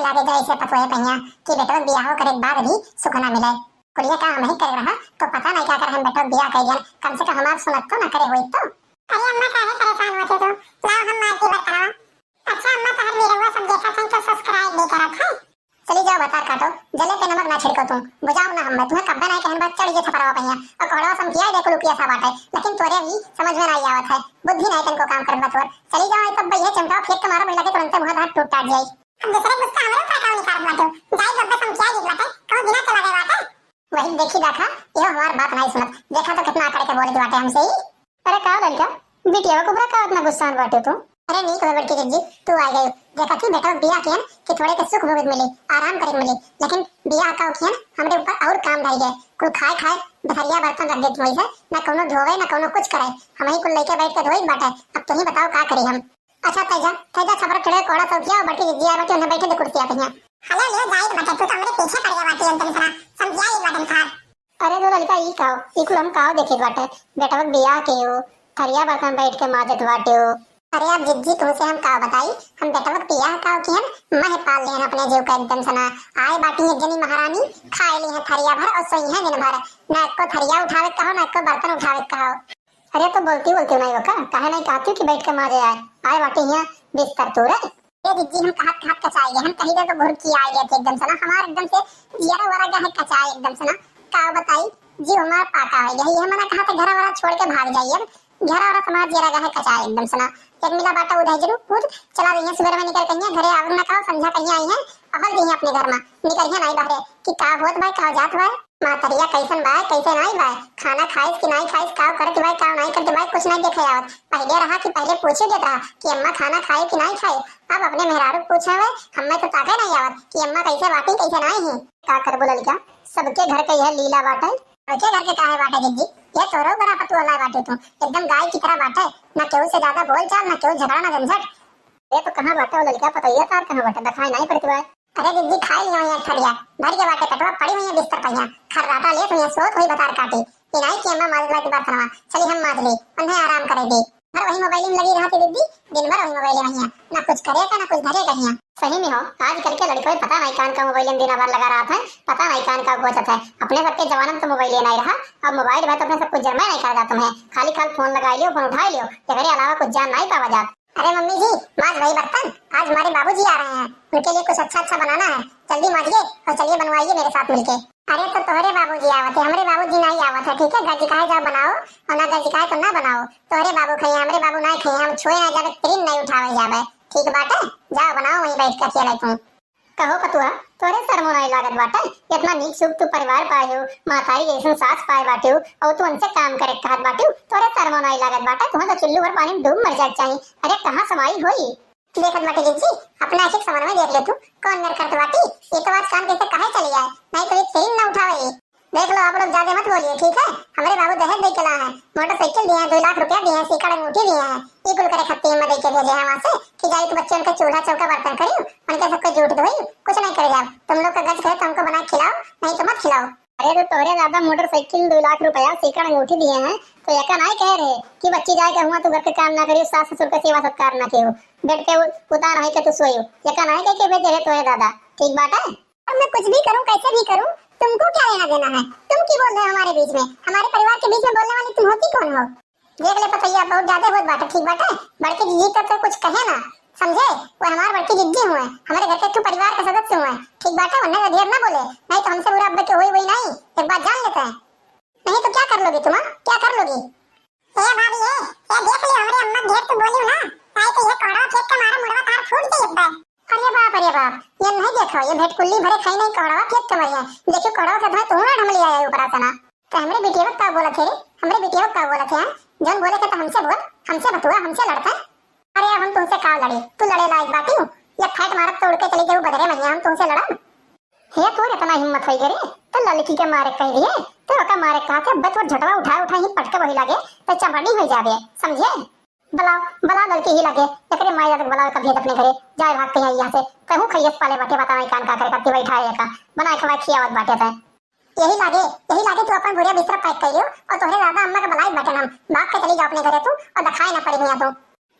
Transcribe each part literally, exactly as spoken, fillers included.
लागे जाए इसे पतोहे पहिया कि बेटवा के बियाह करे के बाद भी सुख ना मिले। कुलिया का हम ही करे रहा तो पता नहीं का कर हम बेटवा के बियाह कर दिया। कम से कम हमार सुनत तो ना करे होई तो। अरे अम्मा काहे परेशान होते तू? लाओ हम मार के बरकराओ। अच्छा अम्मा तहर वीडियो सब देखत हैं तो सब्सक्राइब नहीं करत है। चली जाओ भतार काटो, जले पे नमक ना छिड़को तुम, बुझाओ ना हमें, तुम्हें कब्बे नहीं कहन बात चढ़ गए थपरावा पहिया। और कोड़वा समझिया देखो लुकिया सा बाटे, लेकिन तोरे भी समझ में नहीं आवत है, बुद्धि नहीं तनको काम करत बा तोर। चली जाओ, तब भैया चिमटा फेंक के मारो, भैया के तुरंते मुंह हाथ टूट टाट जाई। अब दूसरे गुस्सा हमरे ऊपर काहे निकालत बाटे? जाई बब्बे समझिया गई बाटे, कहूं बिना चला गए बाटे। वही देखी देखा, ये हमार बात नहीं सुनत, देखा तो कितना आकड़ के बोले बाटे हमसे ही। अरे का लड़का, बिटिया के ऊपर का इतना गुस्सान बाटे तू? अरे नीक हो बड़की जिज्जी, तू आ गई। देखा कि बेटा बियाह कियन कि थोड़े के सुख भोग मिली, आराम करे मिली, लेकिन बियाह का कियन हमरे ऊपर और काम धर गए। कुल खाए खाए थरिया बर्तन रख देती वही से, ना कोनो धोवे ना कोनो कुछ करे। हम ही कुल लेके बैठ के धोई बाटे। अब तुम ही बताओ का करी हम। अच्छा तैजा, तैजा छपरा चढ़े कोड़ा सौखिया और बड़की जिज्जी आ बैठी, उन्हें बैठे दे कुर्सिया पे यहाँ। हेलो लियो जाइत बाटे, तू तो हमरे पीछे पड़ गया बाटे एकदम से ना, समझिया ये बाटे खार। अरे दो लड़का ई काओ, ई कुल हम काओ देखे बाटे, बेटवा के बियाह के हो, थरिया बर्तन बैठ के माजत बाटे हो। अरे अब जिज्जी तुमसे हम काओ बताई, हम बेटवा के बियाह काओ किहन, मह पाल लेहन अपने जीव का एकदम से ना। आए बाटी एक जनी महारानी, खाए ली है थरिया भर और सोई है दिन भर, ना एको थरिया उठावे कहो, ना एको बर्तन उठावे कहो। अरे तो बोलती बोलती नहीं हो का, काहे नहीं कहती कि बैठ के माजे आए, आए बाटी हियाँ बिस्तर तू रे। ए जिज्जी हम कहत कहत कचाई गए, हम कहीं तो घुरकी आ गए थे एकदम से ना, हमार एकदम से जियरा वरा गए कचाई एकदम से ना। का बताई, जी हमार पाका हो गया, ये मना कहा था घर वाला छोड़ के भाग जाइए, अब घर वाला समाज जियरा गए कचाई एकदम से ना। एक मिला बाटा उधाई जरूर कूद चला रही है, सुबह में निकल कहीं घरे आवे ना खाओ, संझा कहीं आई है, अहल दी है अपने घर में, निकल है नहीं बाहरे कि का होत भाई, का जात भाई। मातरिया कैसन बाय, कैसे नाई बाय, खाना खाइस कि नाई खाइस, काव करत बाय, काव नाई करत बाय, कुछ नाई देखे आवत। पहिले रहा कि पहिले पूछे देत रहा कि अम्मा खाना खाए कि नाई खाए। अब अपने मेहरारू के पूछे हुए, हमें तो ताके नाई आवत कि अम्मा कैसे बाटी, कैसे नाई है। का करबो ललिका, सबके घर के यह लीला बाटे। सबके घर के काहे बाटे जिज्जी, यह तोरो बड़ा पतुआ ला बाटे तू, एकदम गाय की तरह बाटे, ना केहू से ज्यादा बोल चाल, ना केहू झगड़ा, ना झंझट। ये तो कहाँ बाटे वो ललिका, पतैया तार कहाँ बाटे, दिखाई नाई पड़त बाय। अरे जिज्जी खाई लियो ये थरिया, भर के बाटे पेटवा, पड़ी हुई है बिस्तर पहिया, खर्राटा लेत हुई है, सोत हुई बतार काटी। इनाई के अम्मा माजला की बात सुनवा, चली हम माज ली, उन्हें आराम करे दी। भर वही मोबाइल में लगी रहती जिज्जी, दिन भर वही मोबाइल में हिया, ना कुछ करे का, ना कुछ धरे का हिया। सही में हो, आजकल के लड़कों पता नहीं कान का मोबाइल में दिन भर लगा रहत है, पता नहीं कान का गोचत है। अपने सबके जमाना में तो मोबाइल नहीं रहा, अब मोबाइल में तो अपने सब कुछ जमा नहीं कर जाता है, खाली खाल फोन लगा लियो, फोन उठा लियो, एकरे अलावा कुछ जान नहीं पावा जात। अरे मम्मी जी, माज भाई बर्तन, आज हमारे बाबूजी आ रहे हैं, उनके लिए कुछ अच्छा अच्छा बनाना है, जल्दी माजिए और चलिए बनवाइए मेरे साथ मिलके। अरे तो तोहरे बाबूजी आवत है, हमरे बाबूजी नहीं आवत है, ठीक है? गज काहे जाओ बनाओ, और ना गज काहे तो ना बनाओ। तोहरे बाबू खाइए, हमरे बाबू नहीं खाइए, हम छुए ना जाबे, तीन नहीं उठावे जाबे, ठीक बाटे? जाओ बनाओ वहीं बैठ के अकेले तुम। कहो पतुआ, तोरे शर्मो नाई लागत बाटे? इतना नीक सुख तू परिवार पाए हो, महतारी जैसन सास पाए बाटे हो, और तू उनसे काम करे के कहत बाटे हो, तोरे शर्मो नाई लागत बाटे? तुहं तो चुल्लू भर पानी में डूब मर जाए के चाही। अरे कहाँ समाई होई? देखत बाटे जिज्जी, अपना एक एक समनवा देख ले तू, कौन मेर करत बाटी? ये तो आज काम कैसे काहे चली आए, नहीं तो एक सेरिन ना उठावे ये। देख लो आप लोग ज्यादा मत बोलिए, ठीक है? हमरे बाबू दहेज दे के ला है, मोटरसाइकिल दिए हैं, दो लाख रुपया दिए हैं, सीकड़ अंगूठी दिए हैं, ये कुल करे खत्ती हिम्मत दे के भेजे हैं वहाँ से कि जाई तू बच्चे उनके चूल्हा चौका बर्तन करी, उनके सबके जूठ धोई, कुछ नहीं करे जाओ। तुम लोग का गज कहे तो हमको बना के खिलाओ, नहीं तो मत खिलाओ। अरे तो तोहरे दादा मोटरसाइकिल, दो लाख रुपया, सीकड़ अंगूठी दिए हैं, तो यका नाई कह रहे कि बच्ची जाए के हुआ तू घर के काम ना करियो, सास ससुर के सेवा सत्कार ना कियो, बेड पे उ-, उतान होई के तू सोइयो, यका नाई कह के भेजे रहे तोहरे दादा, ठीक बात है? अब मैं कुछ भी करूं, कैसे भी करूं, तुमको क्या लेना देना है? तुम क्यों बोल रहे हो हमारे बीच में? हमारे परिवार के बीच में बोलने वाली तुम होती कौन हो? देख ले पतैया, बहुत ज्यादा होत बाटे, ठीक बाटे? बड़की जिज्जी तो, तो कुछ कहे ना, समझे? वो हमार बड़की जिज्जी हुए, हमारे घर के तू परिवार का सदस्य हुए, ठीक बाटे? वरना तो ढेर ना बोले, नहीं तो हमसे बुरा अब के होई वही नहीं, एक बात जान लेते हैं। नहीं तो क्या कर लोगी तुम, हाँ? क्या कर लोगी? ए भाभी, ए, ए देख लियो, हमरे अम्मा ढेर तू बोली ना, नहीं तो ये कोड़वा फेंक के मारा मुड़वा तार फूट जाई अब्बे। अरे बाप, अरे बाप, ये नहीं देखो, ये भेटकुल्ली भरे खाई नहीं कोड़वा फेंक के मरिया। देखियो कोड़वा के धोए तू ना ढमली आया ऊपर से ना। तो हमरे बिटिया का बोला थे रे, हमरे बिटिया का बोला थे, हाँ? जौन बोले के तो हमसे बोल, हमसे बतुआ, हमसे लड़ता है। अरे अब हम तुमसे का लड़ी, तू लड़े लायक बाटी हूँ? ये फैट मारत तो उड़ के चली जाऊ बदरे में, हम तुमसे लड़म? हे तोर इतना हिम्मत होई गे रे, तो लड़की के मारे कह दिए, तो ओका मारे कहा थे, बत वो झटवा उठा उठा ही पटके वही लागे, तो चमड़ी हो जावे, समझे? बुलाओ, बुलाओ लड़की ही लागे, एकरे माई दादा बुलाओ, कभी अपने घरे, जाए भाग के यहाँ से, कहूँ खैयस पाले बाटे, पता नहीं कान का करे, कत्ती बैठा है का, बनाए खवाए खियावत बाटे थे। यही लागे, यही लागे तू अपन बोरिया बिस्तरा पैक कर लियो और तोहरे दादा अम्मा के बुलाई बटन हम, भाग के चली जाओ अपने घरे तू और दिखाए ना पड़ी मियाँ तू।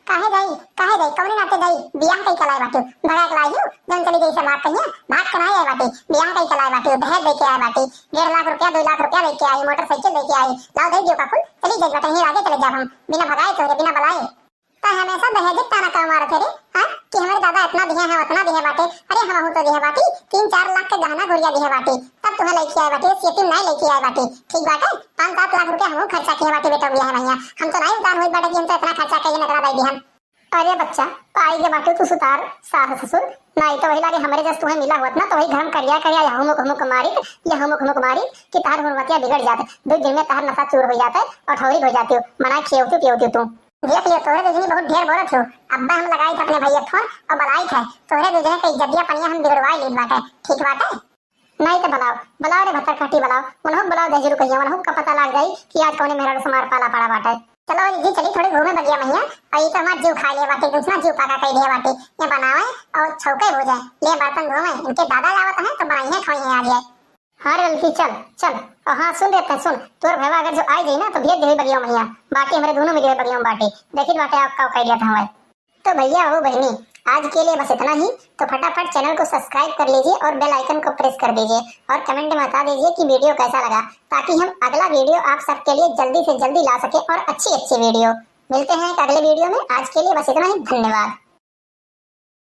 काहे जाई, काहे जाई, कौने नाते जाई? बियाह कई के लाए बाटे, भगा के लाई हूँ, जौन चली जाई से बात कहिए, भाग के नाई आए बाटे, बियाह कई के लाए बाटे, दहेज दे के आए बाटे, डेढ़ लाख रुपया, दो लाख रुपया दे के आई, मोटरसाइकिल दे के आई, लाओ दे दियो का कुल, चली जाई बाटे, यहीं आगे चले जाब हम, बिना भगाए तोहरे, बिना बुलाए। त हमेशा दहेज के ताना का मारत है रे, हाँ? कि हमरे दादा इतना दिहे हैं, उतना दिहे बाटे, अरे हमहू तो दिहे बाटे, तीन चार लाख के गहना गुरिया दिहे बाटे, तब तुम्हें लेके आए बाटे, यकीन नहीं लेके आए बाटे, ठीक बाटे? पाँच सात लाख रुपया हमहू खर्चा किए बाटे बेटा, बियाह में यहाँ। हम तो नहीं उतार हुई बाटे कि हम तो इतना खर्चा करिए, इतना दे दिहन। अरे बच्चा, पाई के बाटे तू सुतार, सास ससुर, नहीं तो वही लागे हमरे जस तुम्हें मिला होत ना, तो वही घर में करिया करिया, यहू मुख मुख मारित, यहू मुख मुख मारित, कि तार हुरवतिया बिगड़ जात, दो दिन में तार नशा चूर हो जाता है और ठौरी हो जाती हो, मना खियौती पियौती तू। देख लियो, तोहरे दुजनी बहुत ढेर बोलत हो। अब्बा हम लगाई थे अपने भैया फोन और बुलाई थे, तोहरे दुजने के इज्जतिया पनिया हम बिगड़वाई लीन बाटे, ठीक बाटे? नहीं तो बुलाओ, बुलाओ रे भत्तर काटी बुलाओ, उन्हों बुलाओ दहिजरू कहिया, उन्हों का पता लाग जाई कि आज कौने मेहरारू से मार पाला पड़ा बाटे। चलो जीजी, चली थोड़ी घूमे बगिया महिया, और ये तो हमार जीव खा लिए बाटे, दूसरा जीव पाका कई दिया बाटे। ये बनावे और छौके हो जाए, ले बर्तन धोवे, इनके दादा आवत हैं तो बनाई है, खाई है आज ये। हाँ रे ललकी, चल, चल। और हाँ, सुन रे, तै सुन, तोर भैया अगर जो आई जाई ना, तो भेज देही बगिया महिया। बाकी हमरे दोनों मिले बगिया में बाटे। देखी बाटे आप का कह दिया था हमारे। तो भैया हो बहनी, आज के लिए बस इतना ही। तो फटाफट channel को subscribe कर लीजिए और bell icon को press कर दीजिए और comment में बता दीजिए कि video कैसा लगा, ताकि हम अगला video आप सबके लिए जल्दी से जल्दी ला सके और अच्छी अच्छी video। मिलते हैं एक अगले video में। आज के लिए बस इतना ही। धन्यवाद।